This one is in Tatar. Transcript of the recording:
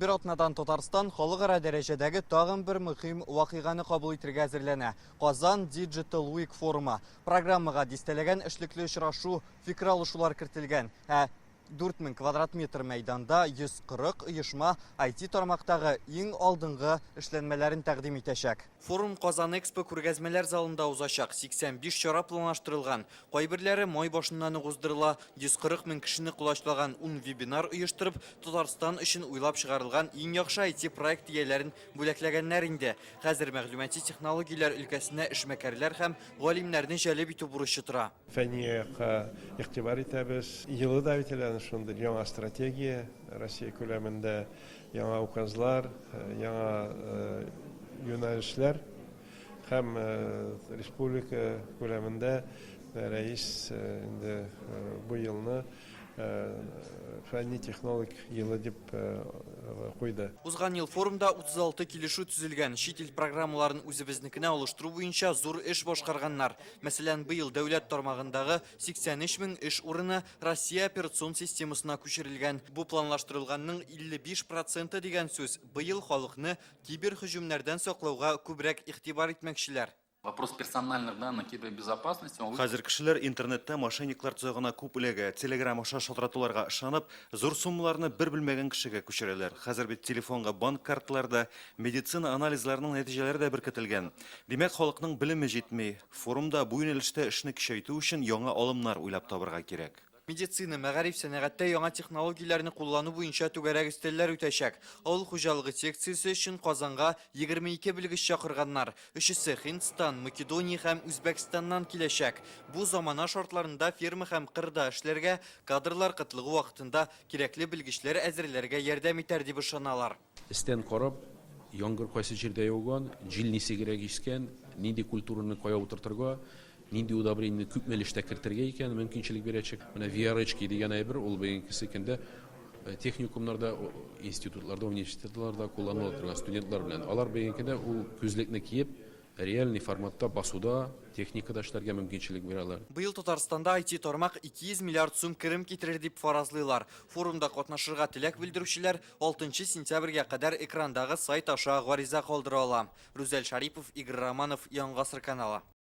Бер атнадан Татарстан халыкара дәрәҗәдәге тагын бер мөһим вакыйганы кабул итергә әзерләнә. Казан Digital Week форумы. Программага дистәләгән эшлекле очрашу, фикер алышулар кертелгән. Ә 4000 квадрат метр мәйданда 140 оешма IT тармактагы иң алдынгы эшләнмәләрен тәкъдим итәчәк. Форум Казан Экспо күргәзмәләр залында узачак. 85 чара планлаштырылган. Кайберләре май башыннан ук уздырыла. 140 мең кешене колачлаган ун вебинар оештырып, Татарстан өчен уйлап чыгарылган иң яхшы IT-проект ияләрен бүләкләгәннәр инде. Хәзер мәгълүмати технологияләр өлкәсенә эшмәкәрләр һәм галимнәрне җәлеп итү бурычы тора. Фәнни якка игътибар итәбез. Елы да бит әле әнә шундый яңа стратегия Россия күләмендә. Яңа указлар, яңа юнәлешләр һәм республика күләмендә рәис инде бу елны фәнни-технологик елы дип куйды. Узган ел форумда 36 килешү төзелгән, чит ил программаларын үзебезнекенә алыштыру буенча зур эш башкарганнар. Мәсәлән, быел дәүләт тармагындагы 83 мең эш урыны Россия операцион системасына күчерелгән. Бу планлаштырылганның 55 проценты дигән сүз. Быел халыкны киберһөҗүмнәрдән саклауга күбрәк игътибар итмәкчеләр. Вопрос персональных данных кибербезопасности, он. Хәзер кешеләр интернетта мошенниклар тозагына күп эләгә, Telegram аша шалтыратуларга ышанып, зур суммаларны бер белмәгән кешегә күчерәләр. Хәзер бит телефонга банк карталары да, медицина анализларының нәтиҗәләре дә беркетелгән. Димәк, халыкның белеме җитми. Форумда бу юнәлештә эшне көчәйтү өчен яңа алымнар уйлап табырга кирәк. Медицина, мәгариф, сәнәгатьтә яңа технологияләрне куллану буенча түгәрәк өстәлләр үтәчәк. Авыл хуҗалыгы секциясе өчен Казанга 22 белгеч чакырганнар. Өчесе Һиндстан, Македония һәм Үзбәкстаннан киләчәк. Бу замана шартларында ферма һәм кырда эшләргә, кадрлар кытлыгы вакытында кирәкле белгечләр әзерләргә ярдәм итәр дип ышаналар. Өстән карап, яңгыр кайсы җирдә яуган, җил ничегрәк искән, нинди культураны кая утыртырга, нинди удобрениене күпме өлештә кертергә икән, мөмкинчелек бирәчәк. Менә VR-очки дигән әйбер, ул бүгенгесе көндә техникумнарда, институтларда, университетларда кулланыла торган студентлар белән. Алар бүгенге көндә ул күзлекне киеп, Реальный форматта басуда, техникада эшләргә мөмкинчелек бирәләр. Быел Татарстанда IT-тармак 200 миллиард сум керем китерер дип фаразлыйлар. Форумда катнашырга теләк белдерүчеләр алтынчы сентябрьгә кадәр экрандагы сайт аша гариза калдыра ала. Рүзәл Шәрипов, Игорь Романов, Яңа гасыр каналы.